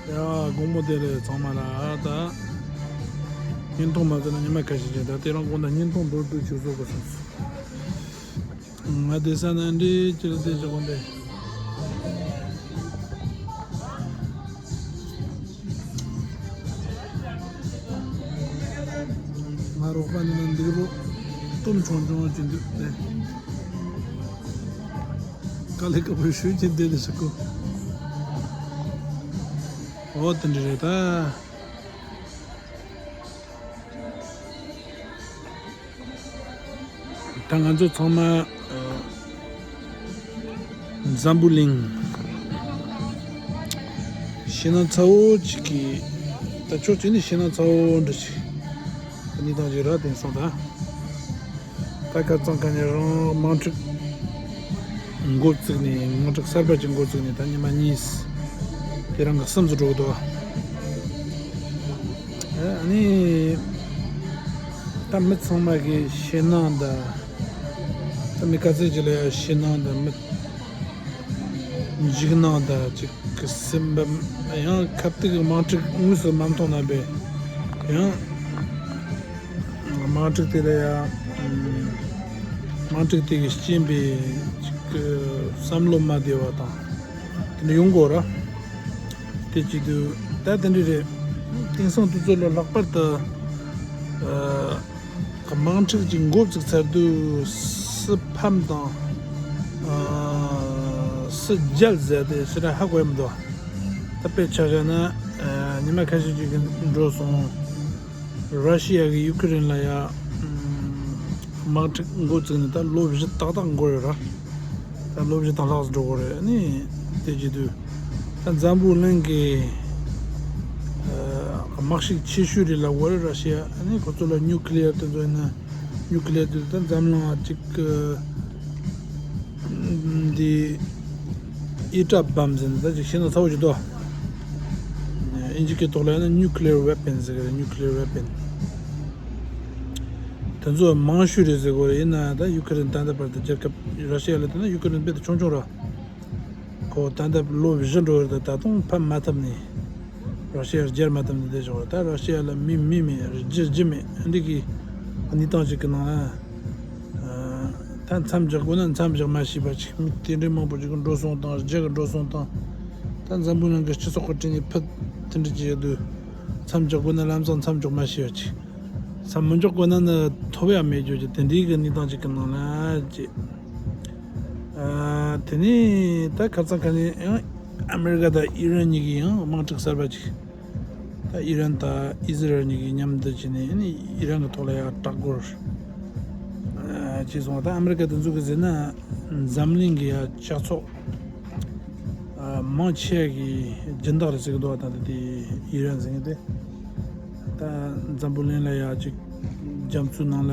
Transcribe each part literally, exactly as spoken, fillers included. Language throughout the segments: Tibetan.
ཡ། དགོང་མོ་བདེ་ལེགས་ཚང་མ་ལ། ད་བརྙན་ཐུང་མ་བཟོས་ན་ཉི་མ་ཁ་ཤས་ཅིག་ད་དེ་རིང་དགོང་དག་བརྙན་ཐུང་མདོར་བསྡུས་ཅིག་བཟོ་དགོས་བསམ་སོང་། ང་བསྡད་ས་ན་འདྲེ་ཅིག་ལ་བསྡད་བཞག་གོ་འདི། ང་རོགས་པ་འདི་ན་འདུག་རོགས་གཏུམ་ཆུང་ཆུང་ཅིག་འདུག་སྟེ། དཀའ་ལས་ཁག་པོ་ཞུ་གྱིན་བསྡད་དེ་ཞིག་གོ། འོ་དེ་འདྲ་རེད་ད། ད་ང་ཚོ་ཚང་མ་ཨ། འཛམ་བུ་གླིང་ཕྱི་ནང་ཚ་བོ་ཅིག་གི། ད་ཕྱོགས་གཅིག་ནས་ཕྱི་ནང་ཚ་བོ་འདྲ་ཅིག་གནས་སྟངས་ཅིག་ར་དེང་སང་ད། ད་ཁ་རྩང་ཁ་ཉིན་རང་དམག་འཁྲུག་འགོ་བཙུགས་ནས། དམག་འཁྲུག་གསར་པ་ཅིག་འགོ་བཙུགས་ནས་ད་ཉི་མ་གཉིས་དེ་རང་གི་གསུམ་དུ་འགྲོ་གི་འདུག་ཨ་ནི་ད་མི་ཚང་མ་གི་ཕྱི་ནང་ད། ད་མི་ག་ཚད་ཅིག་ལ་ཡང་ཕྱི་ནང་ད་མི་འཇིགས་སྣང་ད་ཅིག་གི་སེམས་པ། ཡང་ཁ་ཐུག་གི་དམག་འཁྲུག་དངོས་སུ་མ་མཐོང་ན་པས། ཡང་དམག་འཁྲུག་དེ་ལ་ཡང་དམག་འཁྲུག་དེ་གི་རྐྱེན་པས་ཅིག་གི་བསམ་བློ་མ་བདེ་བ་དང་དེ་འདྲ་ཡོང་གོ་ར། དེ་བྱེད་དུས་ད་དེ་འདྲ་རེད། དེང་སང་དུས་ཚོད་ལ་ལྷག་པར་དུ་ཨ། དམག་འཁྲུག་ཅིག་འགོ་བཙུགས་ཚར་དུས་སུ་ཕམ་དང་ཨ། སུ་རྒྱལ་ཟེར་དེ་ཕྱི་ར་ཧ་གོ་ཡ་མི་འདུག་ད་དཔེ་ཆ་བཞག་ན་ཨ། ཉི་མ་ཁ་ཤས་ཅིག་གི་འགྲོ་སོང་། ར་ཤི་ཡ་གིས་ཡུ་ཁུ་རེན་ལ་ཡ་དམག་འཁྲུག་འགོ་བཙུགས་ནས་ད་ལོ་བཞི་ཏག་ཏག་འགོར་ཡོད་ར། ད་ལོ་བཞི་དང་ལྷག་འགྲོ་གི་རེད། ཨ་ནི་དེ་བྱེད་དུས་ད་འཛམ་བུ་གླིང་གི་ཨ། དམག་ཤུགས་ཆེ་ཤོས་རེད་ལབ་དགོས་རེད་ར་ཤི་ཡ། ཨ་ནི་ཁོ་ཚོ་ལ་ནིའུ་ཀི་ལི་ཡར་དེ་ཚོ་ཡིན་ན་ནིའུ་ཀི་ལི་ཡར་དེ་ཚོ་ད་འཛམ་གླིང་ལ་གཅིག་གི་འདི་ཨི་ཏྲ་བམ་ཟེར་ནས་ད་ཅིག་ཤེས་ན་ཚ་བོ་ཅིག་འདུག་ཨིན་ཇི་སྐད་ཐོག་ལ་ཡིན་ན་ནིའུ་ཀི་ལི་ཡར་ཝེ་པན་ཟེར་གི་རེད། ནིའུ་ཀི་ལི་ཡར་ཝེ་པན། དེ་ཚོ་མང་ཤོས་རེད་ཟེར་གོ་རེད། ཡིན་ན་ད་ཡུ་ཁུ་རེན་ད་ལྟ་བར་དུ་རྒྱལ་ཁབ་ར་ཤི་ཡ་ལ་བལྟས་ན་ཡུ་ཁུ་རེན་དཔེ་དེ་ཆུང་ཆུང་ར། ཁོ་ད་ལྟ་ལོ་བཞི་འགྲོ་བར་དུ་ད་དུང་ཕམ་མ་ཐུབ་ནས། ར་ཤི་ཡ་རྒྱལ་མ་ཐུབ་ནས་བསྡད་བཞག་རེད། ད་ར་ཤི་ཡ་ལ་མི་མི་མེད། རྒྱུ་རྒྱུ་མེད། འདི་གི་གནས་སྟངས་ཅིག་གི་ནང་ལ་ད་མཚམས་འཇོག་དགོས་ན་མཚམས་འཇོག་མ་ཤེས་པ་ཅིག་མི་དེ་འདྲའི་མང་པོ་ཅིག་གི་འགྲོ་སོང་དང་རྒྱུ་གི་འགྲོ་སོང་དང་། ད་འཛམ་བུ་གླིང་གི་སྤྱི་ཚོགས་ཀྱི་སྟེང་ནས་ཕུད་དེ་འདྲ་ཅིག་ཡོད་དུས། མཚམས་འཇོག་དགོས་ན་ལམ་སང་མཚམས་འཇོག་མ་ཤེས་པ་ཅིག་མཚམས་མི་འཇོག་དགོས་ན་ནི་ཐོབ་ཡ་མེད་རྒྱུ་ཅིག་དེ་འདྲའི་གི་གནས་སྟངས་ཅིག་གི་ནང་ལ་ཅིག་ཨ། དེ་ནས་ད་ཁ་སང་ཁ་ནས་ཡང་ཨ་མེ་རི་ཀ་དང་ཨི་རན་གཉིས་ཀྱིས་ཡང་དམག་འཁྲུག་གསར་པ་ཅིག་ད་ཨི་རན་དང་ཨི་ཟི་རལ་གཉིས་ཀྱིས་མཉམ་དུ་བྱས་ནས་ཨ་ནི་ཨི་རན་གྱི་ཐོག་ལ་ཡང་དྲག་རྒོལ་ཨ། བྱས་སོང་བ། ད་ཨ་མེ་རི་ཀ་དེ་ཚོ་གིས་ཟེར་ན་འཛམ་གླིང་གི་ཡང་ལྕགས་ཚོགས་ཨ། མང་ཆེ་བ་གི་སྦྱིན་བདག་རེད་ཟེར་གི་འདུག་བ། ད་ལྟ་དེ་ཨི་རན་ཟེར་མཁན་དེ། ད་འཛམ་བུ་གླིང་ལ་ཡ་ཅིག་རྒྱ་མཚོའི་ནང་ལ་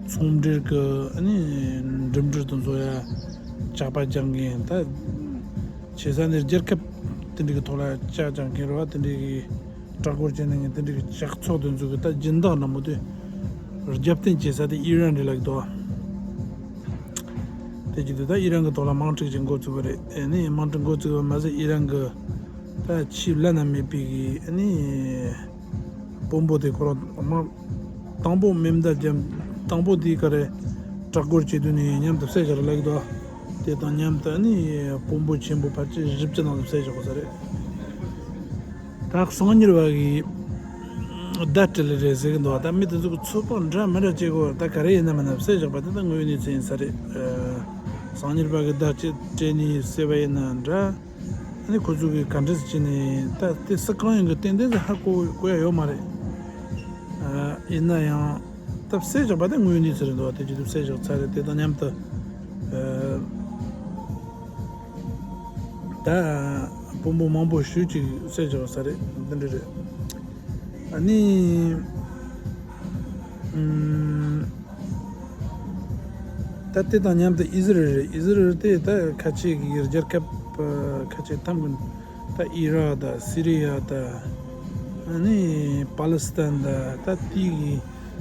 ཚོང་འབྲེལ་གྱི་ཨ་ནི་འགྲིམ་འགྲུལ་དེ་ཚོ་ཡ་ཇག་པ་རྒྱག་མཁན། ད་བྱེད་ས་ནི་རྒྱལ་ཁབ་དེ་འདྲ་གི་ཐོག་ལ་ཇག་རྒྱག་མཁན་རེད་བ། དེ་འདྲ་གི་དྲག་རྒོལ་བྱེད་མཁན་དེ་འདྲ་གི་ཇག་ཚོགས་དེ་ཚོ་གི་ད་སྦྱིན་བདག་འདྲ་མོ་དེ་རྒྱབ་རྟེན་བྱེད་ས་དེ་ཨི་རན་རེད་ལབ་ཀྱི་འདུག་བ། དེ་བྱེད་དུས་ད་ཨི་རན་གྱི་ཐོག་ལ་དམག་འཁྲུག་ཅིག་འགོ་བཙུགས་པ་རེད། ཨ་ནི་དམག་འཁྲུག་འགོ་བཙུགས་པ་མ་ཟད་ཨི་རན་གྱི་ད་ཆེས་བླ་ན་མེད་པའི་གི་ཨ་ནི་དཔོན་པོ་དེ་ཁོ་རང་དམག་དང་པོ་མེ་མདའ་རྒྱབ། དང་པོ་དེའི་ཀ་རེ་དྲག་རྒོལ་བྱེད་དུས་ནས་མཉམ་དུ་བསད་བཞག་རེད་ལབ་ཀྱི་འདུག་དེ་དང་མཉམ་དུ་ཨ་ནི་དཔོན་པོ་ཆེན་པོ་ཕལ་ཆེར་བཞི་བཅུ་ནང་དུ་བསད་བཞག་པ་ས་རེད། ད་གསང་ཉུལ་བ་གི་བརྡ་སྤྲད་ལེ་རེད་ཟེར་གི་འདུག་ད་མི་དེ་ཚོ་གི་ཚོད་དཔག་འདྲ་མི་འདྲ་བྱེད་དགོས། ད་ག་རེ་ཡིན་ན་མིན་ན་བསད་བཞག་པ་དེ་ད་དངོས་ཡོད་གནས་ཚུལ་ཡིན་ས་རེད། ཨ། གསང་ཉུལ་བ་གི་བརྡ་སྤྲད་ནས་བསད་པ་ཡིན་ན་འདྲ། ཨ་ནི་ཁོ་ཚོ་གི་ག་འདྲས་བྱས་ནས་ད་དེ་སུ་གང་ཡིན་གི་ཏན་ཏན་ཧ་གོ་གོ་ཡ་ཡོད་མ་རེད། ཨ། ཡིན་ན་ཡང་ད་བསད་བཞག་པ་དེ་དངོས་ཡོད་གནས་ཚུལ་རེད་འདུག་དེ་བྱེད་དུས་བསད་བཞག་ཚར་རེད། དེ་དང་མཉམ་དུ། ཨ། ད་དཔོན་པོ་མང་པོ་ཞེ་ཅིག་བསད་བཞག་ས་རེད། འདི་འདྲ་རེད། ཨ་ནི། ཨུམ། ད་དེ་དང་མཉམ་དུ་ཨི་ཟི་རལ་རེད། ཨི་ཟི་རལ་དེ་ད་ཁ་ཆེ་གི་རྒྱལ་ཁབ་ཁ་ཆེ་ཐམ་གི་ད་ཨི་རག་དང་སི་རི་ཡ་དང་ཨ་ནི་པ་ལི་སི་ཐན་དང་ད་དེ་གི་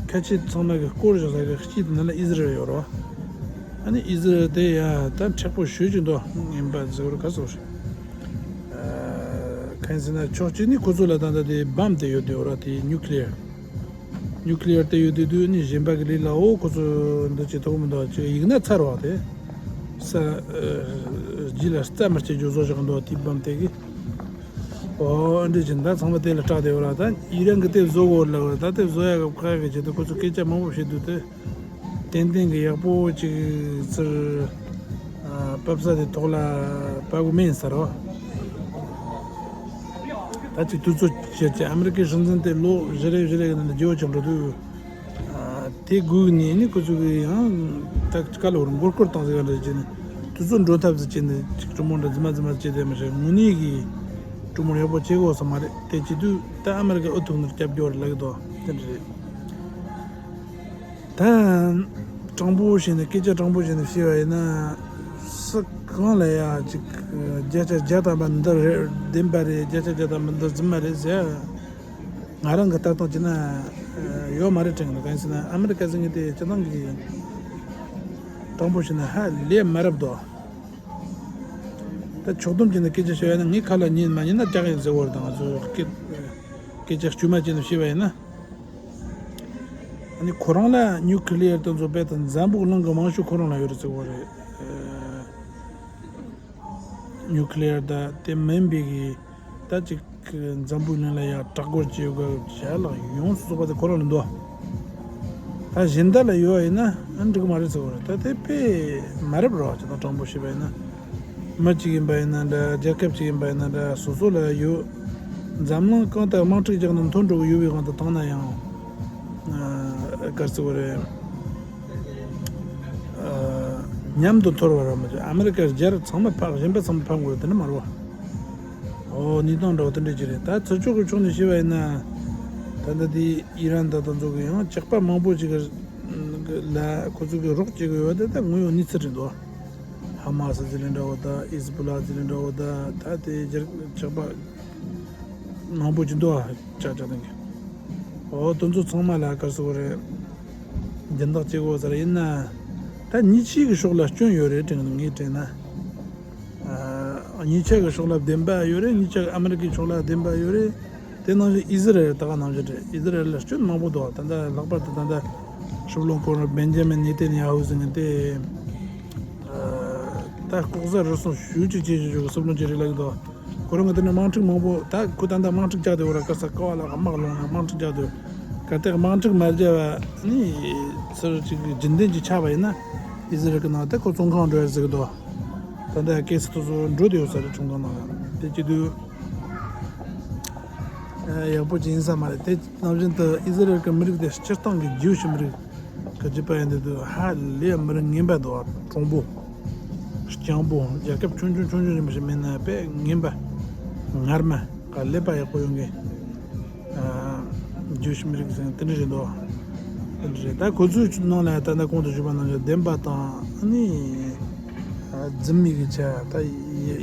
ཁ་ཆེ་ཚང་མ་གི་སྐོར་བཞག་ས་གི་དཀྱིལ་དེ་ནང་ལ་ཨི་ཟི་རལ་ཡོད་རེད་བ། ཨ་ནི་ཨི་ཟི་རལ་དེ་ཡ་ད་མཁྲེགས་པོ་ཞེ་ཅིག་འདུག་ངན་པ་ཟེར་བར་ག་ཟེར། ཨ། གང་ཟེར་ན་ཕྱོགས་གཅིག་ནི་ཁོ་ཚོ་ལ་ད་ལྟ་དེ་བམ་དེ་ཡོད་དེ་འོ་ར་དེ་ནིའུ་ཀི་ལི་ཡར། ནིའུ་ཀི་ལི་ཡར་དེ་ཡོད་དེ་དུས་ནི་གཞན་པ་གི་ལི་ལ་འོ་ཁོ་ཚོ་འདི་ཅི་ཐོག་མི་འདུག་ཅིག་ཡིག་ན་ཚར་བ་དེ། ས་རྗེས་ལ་རྩ་མི་སྐྱེ་རྒྱུ་བཟོ་བཞག་འདུག་དེ་བམ་དེ་གི། ཨོ་འདི་ཅི་ད་ཚང་མ་དེ་ལ་སྐྲག་དེ་འོ་ར་ད་ཨི་རན་གི་དེ་བཟོ་གོ་ལ་འོ་ར་ད་དེ་བཟོ་ཡ་གི་ཁ་ཡ་གི་ཆེད་དུ་ཁོ་ཚོ་སྐད་ཆ་མང་པོ་བཤད་དུས་དེ། ཏན་ཏན་གྱི་ཡག་པོ་ཅིག་ཚུར་ཨ་བབས་ས་དེ་ཐོག་ལ་བབས་གི་མིན་ཟེར་རོ། ད་ཅིག་དུས་ཚོད་བྱས་ཏེ་ཨ་མི་རི་ཀའི་སྲིད་འཛིན་དེ་ལོ་བཞི་རེ་བཞི་རེ་གི་ནང་ལ་རྒྱལ་བོ་ཆགས་འགྲོ་དུས། ཨ་དེ་སྒུག་ནས་ནི་ཁོ་ཚོ་གི་ཡང་ད་ག་ལ་བར་མགོ་སྐོར་བཏང་ཟིག་ག་འདྲ་བྱས་ནས་དུས་ཚོད་འགྲོ་ཐབས་ཟིག་བྱས་ནས་ཅིག་གྲུ་མོ་འདྲ་རྫི་མ་རྫི་མ་བྱས་ཏེ་མི་ཤེས་དངོས་གནས་ཀྱི་གྲུ་མོ་ཡག་པོ་བྱེད་དགོས་ས་མ་རེད། དེ་བྱེད་དུས་ད་ཨ་མི་རི་ཀ་ཨུ་ཐུག་ནས་སྐྱབས་སྐྱོར་ལབ་གི་འདུག་དེ་འདྲ་རེད། ད་དྲང་པོ་བྱས་ནས་སྐད་ཆ་དྲང་པོ་བྱས་ནས་བཤད་པ་ཡིན་ན། སུ་གང་ལ་ཡ་ཅིག་བརྒྱ་ཆ་བརྒྱ་ཐམ་པ་འདི་རེད་བདེན་པ་རེད་བརྒྱ་ཆ་བརྒྱ་ཐམ་པ་འདི་རྫུན་མ་རེད་ཟེར་ང་རང་གི་ལྟ་སྟངས་བྱས་ན་ཡོད་མ་རེད་དྲན་གི་འདུག་གང་ཡིན་ཟེར་ན་ཨ་མི་རི་ཀ་ཟེར་མཁན་དེ་སྤྱི་བཏང་གི་དྲང་པོ་བྱས་ན་ཧ་ལས་མ་རབས་འདུག་ད་ཕྱོགས་བསྡོམས་བྱས་ནས་སྐད་ཆ་བཤད་ཡ་ན་ངའི་ཁ་ལ་ཉན་མ་ཉན་ན་སྐྲག་ཡིན་ཟེར་བ་རེད། ད་ང་ཚོ་སྐད་སྐད་ཆ་དཀྱུས་མ་བྱས་ནས་བཤད་པ་ཡིན་ན། ཨ་ནི་ཁོ་རང་ལ་ནིའུ་ཀི་ལི་ཡར་དེ་ཚོ་རྦད་དེ་འཛམ་བུ་གླིང་གི་མང་ཤོས་ཁོ་རང་ལ་ཡོད་རེད་ཟེར་བ་རེད། ཨ་ནིའུ་ཀི་ལི་ཡར་ད་དེ་མིན་པའི་གི་ད་ཅིག་འཛམ་བུ་གླིང་ལ་ཡ་གྲགས་འགོར་གྱི་ཡོད་གི་བྱ་ལག་ཡོངས་སུ་རྫོགས་པ་དེ་ཁོ་རང་ལ་འདུག་ད་གཞན་དག་ལ་ཡོད་ཡིན་ན་ཨ་འགྲིག་མ་རེད་ཟེར་བ་རེད། ད་དེ་དཔེ་མ་རབས་རེད་བ། ཅི་ད་དྲང་པོ་བཤད་པ་ཡིན་ན། མི་གཅིག་ཡིན་པ་ཡིན་ན་འདྲ་རྒྱལ་ཁབ་གཅིག་ཡིན་པ་ཡིན་ན་འདྲ་སོ་སོ་ལ་ཡོད། འཛམ་གླིང་གང་ལྟར་དམག་འཁྲུག་རྒྱག་ནས་མཐོ་འགྲོ་གི་ཡོད་པའི་དབང་དུ་བཏང་ན་ཡང་། ཨ་ག་རེ་ཟེར་དགོས་རེད། ཨ་མཉམ་དུ་འཐོར་བ་ར་མ་བྱུང་། ཨ་མི་རི་ཀ་རྒྱལ་ཚང་མ་ཕམ་གཞན་པ་ཚང་མ་ཕམ་དགོས་དེ་འདྲ་མ་རེད་བ། ཨོ་གནས་སྟངས་འདྲ་བ་དེ་འདྲ་ཅིག་རེད། ད་ཚུར་ཕྱོགས་ཀྱི་ཕྱོགས་ནས་བཤད་པ་ཡིན་ན། ད་ལྟ་དེ་ཨི་རན་ད་ལྟ་ཚོ་གི་ཡང་ཇག་པ་མང་པོ་ཅིག་ལ་ཁོ་ཚོ་གི་རོགས་བྱེད་གི་ཡོད་པ་དེ་ད་དངོས་ཡོད་གནས་ཚུལ་རེད་འདུག་ཧ་མ་སི་ཟེར་ལེ་འདྲ་བོ་ད་ཨི་ཟི་བུ་ལ་ཟེར་ལེ་འདྲ་བོ་ད་ད་དེ་རྒྱ་ཇག་པ་མང་པོ་ཅིག་འདུག་ཨ་ཅག་ཅག་དང་གི། ཨོ་དེ་ཚོ་ཚང་མ་ལ་ག་རེ་ཟེར་དགོས་རེད། སྦྱིན་བདག་བྱེད་དགོས་ས་རེད། ཡིན་ན་ད་གཉིས་ཆའི་གི་ཕྱོགས་ལ་སྐྱོན་ཡོད་རེད་དྲན་གི་འདུག་ངས་དྲན་ན། ཨ་གཉིས་ཆ་གི་ཕྱོགས་ལ་བདེན་པ་ཡོད་རེད། གཉིས་ཆ་གི་ཨ་མི་རི་ཀའི་ཕྱོགས་ལ་བདེན་པ་ཡོད་རེད། དེ་ནང་བཞིན་ཨི་ཟི་རལ་ད་ག་ནང་བཞིན་རེད། ཨི་ཟི་རལ་ལ་སྐྱོན་མང་པོ་འདུག་ད་ལྟ་ལྷག་པར་དུ་ད་ལྟ་སྲིད་བློན་སྐོར་བན་ཇ་མིན་ནེ་ཏན་ཡ་ཧུ་ཟེར་མཁན་དེ། ཨ་ད་ལྐོག་ཟ་རུལ་སུངས་ཞེ་ཅིག་བྱེད་བཞིན་ཡོད་གི་སྲིད་བློན་ཅིག་རེད་ལབ་ཀྱི་འདུག་ཁོ་རང་གི་དེ་ནས་དམག་འཁྲུག་མང་པོ་ད་ཁོ་ད་ལྟ་དམག་འཁྲུག་རྒྱག་དེ་འོ་ར་ག་ས་ཀ་བ་ལ་དམག་ལོང་ན་དམག་འཁྲུག་རྒྱག་དེ་ག་དེ་དམག་འཁྲུག་མ་བརྒྱབ་པ་ནི་ཚུར་ཅིག་རྒྱུན་ལྡན་གྱི་ཆགས་པ་ཡིན་ན་ཨི་ཟི་རལ་གི་ནང་དེ་ཁོ་བཙོན་ཁང་འགྲོ་ཡ་ཟེར་གི་འདུག་ད་ལྟ་ཀེ་སི་དེ་ཚོ་འགྲོ་བསྡད་ཡོད་ས་རེད། ཁྲིམས་ཁང་ནང་ལ་དེ་བྱེད་དུས་ཡག་པོ་ཅིག་ཡིན་ས་མ་རེད། དེ་ནང་བཞིན་དུ་ཨི་ཟི་རལ་གི་མི་རིགས་དེ་སྤྱིར་བཏང་གི་ཇིའུ་ཤི་མི་རིགས་གི་རྒྱུད་པ་ཡིན་དུས་དུས་ཧ་ལས་མི་རིགས་ངན་པ་འདུག་གྲུང་པོ། སྤྱང་པོ། རྒྱལ་ཁབ་ཆུང་ཆུང་ཆུང་ཆུང་ཡིན་པ་ཞིག་མིན་ན་དཔེ་ངན་པ། ངར་མ། ག་ཀླད་པ་ཡག་པོ་ཡོང་གི། ཨ་ཇིའུ་ཤི་མི་རིགས་ཟེར་དེ་འདྲ་རེད་འདུག་དེ་འདྲ་རེད། ད་ཁོ་ཚོའི་ནང་ལ་ད་ལྟ་གོང་དུ་ཞུས་པ་ནང་བཞིན་བདེན་པ་དང་ཨ་ནི་ཨ་རྫུན་མའི་གི་ཆ་ད་ཡ་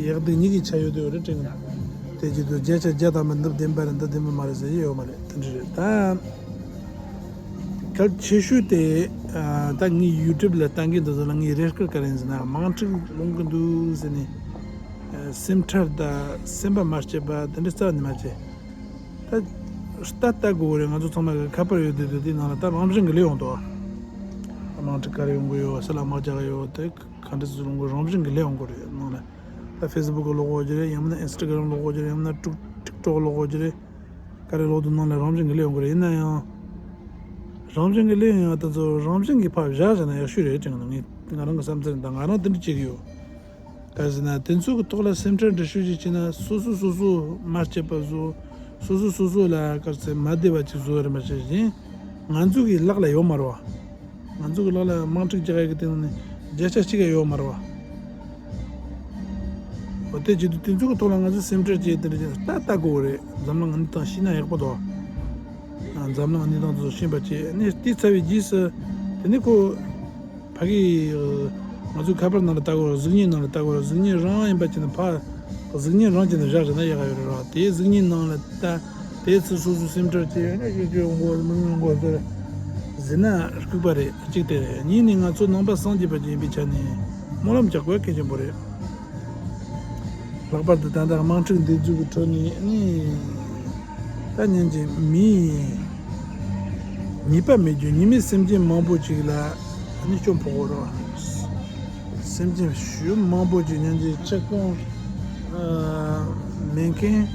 ཡག་སྡུག་གཉིས་ཀྱི་ཆ་ཡོད་དུ་ཡོད་རེད་དྲན་གི་འདུག་དེ་བྱེད་དུས་བརྒྱ་ཆ་བརྒྱ་ཐམ་པ་འདི་བདེན་པ་རེད་འདི་བདེན་པ་མ་རེད་ཟེར་ཡི་ཡོད་མ་རེད། དེ་འདྲ་རེད། ད་གལ་ཆེ་ཤོས་དེ་ཨ་ད་ངའི་ཡུ་ཊུབ་ལ་ལྟ་མཁན་དེ་ཚོ་ལ་ངའི་རེ་སྐུལ་ག་རེ་ཡིན་ཟེར་ན་དམག་འཁྲུག་སློང་གི་འདུག་ཟེར་ནས་ཨ་སེམས་ཁྲལ་དང་སེམས་པ་མ་སྐྱིད་པ་དེ་འདྲ་རྩ་ནས་མ་བྱེད། ད་ལྟ་ལྟ་དགོས་རེད། ང་ཚོ་ཚང་མ་གི་ཁ་པར་ཡོད་དུས་དུས་དེའི་ནང་ལ་ད་རང་བཞིན་གྱི་སླེབས་ཡོང་དོ། དམག་འཁྲུག་ག་རེ་ཡོང་གི་ཡོད། སུ་ལ་དམག་རྒྱག་གི་ཡོད། དེ་ག་འདྲ་ཟེར་ཡོང་གི་རང་བཞིན་གྱི་སླེབས་ཡོང་གི་རེད། ནང་ལ་ད་ཕེ་སི་བུག་གི་ལོག་དགོས་ཀྱི་རེད། ཡང་མིན་ན་ཨིན་སི་ཊ་གྷ་རམ་ལོག་དགོས་ཀྱི་རེད། ཡང་མིན་ན་ཀྲུག་ཊིག་ཊོག་ལོག་དགོས་ཀྱི་རེད། ག་རེ་ལོག་དུས་ནང་ལ་རང་བཞིན་གྱི་སླེབས་ཡོང་གི་རེད། ཡིན་ན་ཡང་རང་བཞིན་གྱི་སླེབས་ཡོང་ཡ་དེ་ཚོ་རང་བཞིན་གྱི་ཕར་བཞག་བཞག་ན་ཡག་ཤོས་རེད་དྲན་གི་འདུག་ངས་ང་རང་གི་བསམ་ཚུལ་ད་ང་རང་དེ་འདྲ་བྱེད་ཀྱི་ཡོད། ག་རེ་ཟེར་ན་དེ་ཚོ་གི་ཐོག་ལ་སེམས་ཁྲལ་འདྲ་ཤོས་ཅིག་བྱས་ན་སོ་སོ་སོ་སོ་མ་སྐྱིད་པ་བཟོ། སོ་སོ་སོ་སོ་ལ་ག་རེ་ཟེར་མ་བདེ་བ་ཅིག་བཟོ་རེད་མ་བྱས་གཞན་ང་ཚོ་གི་ལག་ལ་ཡོད་མ་རེད་བ། ང་ཚོ་གི་ལག་ལ་དམག་འཁྲུག་རྒྱག་ཡ་གི་སྟེང་ནས་བརྒྱ་ཆ་གཅིག་ཡང་ཡོད་མ་རེད་བ། འོ་དེ་བྱེད་དུས་དེ་ཚོ་གི་ཐོག་ལ་ང་ཚོས་སེམས་ཁྲལ་བྱས་དེ་འདྲ་བྱས་ན་ལྟ་ལྟ་དགོས་རེད། འཛམ་གླིང་གི་གནས་སྟངས་ཤེས་ན་ཡག་པོ་འདུག་འཛམ་གླིང་གི་གནས་སྟངས་དེ་ཚོ་ཤེས་པ་བྱས་ནས་དེ་ཚར་བའི་རྗེས་སུ་དེ་ནས་ཁོ། ཕ་གི་ང་ཚོའི་ཁ་པར་ནང་ལ་ལྟ་དགོས་རེད། གཟུགས་བརྙན་ནང་ལ་ལྟ་དགོས་རེད། གཟུགས་བརྙན་རང་ཡིན་པ་བྱས་ན་ཕ་གཟུགས་བརྙན་རང་བྱས་ན་བཞག་བཞག་ན་ཡག་ག་ཡོད་རེད་ར། དེའི་གཟུགས་བརྙན་ནང་ལ་ལྟ་དེའི་ཚུལ་སོ་སོའི་སེམས་ཁྲལ་བྱས་ཡོད་ན་ཡོད་ཡོད་འགོ་མི་ཡོང་འགོ་ཟེར་ཟེར་ན་ལྐུགས་པ་རེད། གཅིག་དེ་རེད། གཉིས་ནི་ང་ཚོ་ནང་པ་སངས་རྒྱས་པ་ཅིག་ཡིན་པའི་ཆ་ནས་སྨོན་ལམ་རྒྱག་དགོས་གལ་ཆེན་པོ་རེད། ལྷག་པར་དུ་ད་ལྟ་དམག་འཁྲུག་འདི་ཚོ་གི་ཁྲོད་ནས་ནི་ད་ཉིན་གཅིག་མི་ཉེས་པ་མེད་རྒྱུ་ཉེས་མེད་སེམས་ཅན་མང་པོ་ཅིག་ལ་ནི་སྐྱོན་ཕོག་གི་རེད། སེམས་ཅན་ཞེ་མང་པོ་ཅིག་ཉིན་གཅིག་ཆག་སྐོང་མེད་མཁན།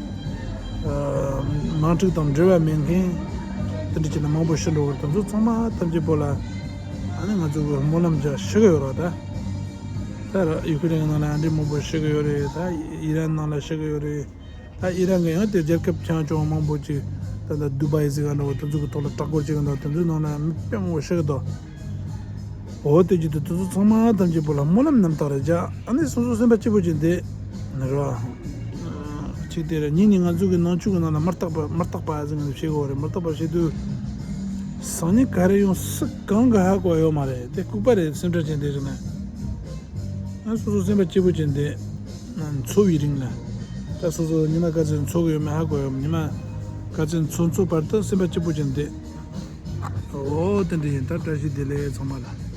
དམག་འཁྲུག་དང་འབྲེལ་བ་མེད་མཁན་དེ་འདྲ་ཅིག་ལ་མང་པོ་ཤི་འགྲོ་གི་རེད། དེ་ཚོ་ཚང་མ་ཐམས་ཅད་པོ་ལ་ཨ་ནི་ང་ཚོ་གི་སྨོན་ལམ་རྒྱག་ཤེས་གི་ཡོད་རེད་ད། ད་ཡུ་ཁུ་རེན་ནང་ལ་ཨ་འདྲས་མང་པོ་ཤི་གི་ཡོད་རེད། ད་ཨི་རན་ནང་ལ་ཤི་གི་ཡོད་རེད། ད་ཨི་རན་གི་ཡང་དེ་རྒྱལ་ཁབ་ཆུང་ཆུང་མང་པོ་ཅིག་ད་ལྟ་དུ་བའི་ཟེར་ག་འདྲ་བོ་དེ་ཚོ་གི་ཐོག་ལ་གྲགས་སྐོར་བྱེད་གི་འདུག་དེ་ཚོའི་ནང་ལ་མི་དཔེ་མང་པོ་ཤི་གི་འདུག་འོ་དེ་བརྒྱུད་དུ་དེ་ཚོ་ཚང་མ་ཐམས་ཅད་པོ་ལ་སྨོན་ལམ་རྣམ་དག་རེ་རྒྱག་ཨ་ནི་སོ་སོ་སེམས་པ་སྐྱིད་པོ་ཅིག་བསྡད་རེད་བ། གཅིག་དེ་རེད། གཉིས་ནི་ང་ཚོ་གི་ནང་ཆོས་གི་ནང་ལ་མི་རྟག་པ་མི་རྟག་པ་ཟེར་གི་འདུག་བཤད་གི་རེད། མི་རྟག་པ་བཤད་དུས་སང་ཉིན་ག་རེ་ཡོང་སྲིད་གང་གི་ཧ་གོ་ཡོད་མ་རེད། དེ་ལྐུགས་པ་རེད། སེམས་ཁྲལ་བྱས་བསྡད་བཞག་ན། ང་སོ་སོ་སེམས་པ་སྐྱིད་པོ་བྱས་བསྡད། འཚོ་བའི་རིང་ལ། ད་སོ་སོ་ཉི་མ་ག་ཚོད་འཚོ་གི་ཡོད་མེད་ཧ་གོ་ཡོད་མ། ཉི་མ་ག་ཚོད་འཚོ་འཚོ་བར་དུ་སེམས་པ་སྐྱིད་པོ་བྱས་བསྡད། འོ་དེ་འདྲ་ཡིན། ད་བཀྲ་ཤིས་བདེ་ལེགས་ཚང་མ་ལ།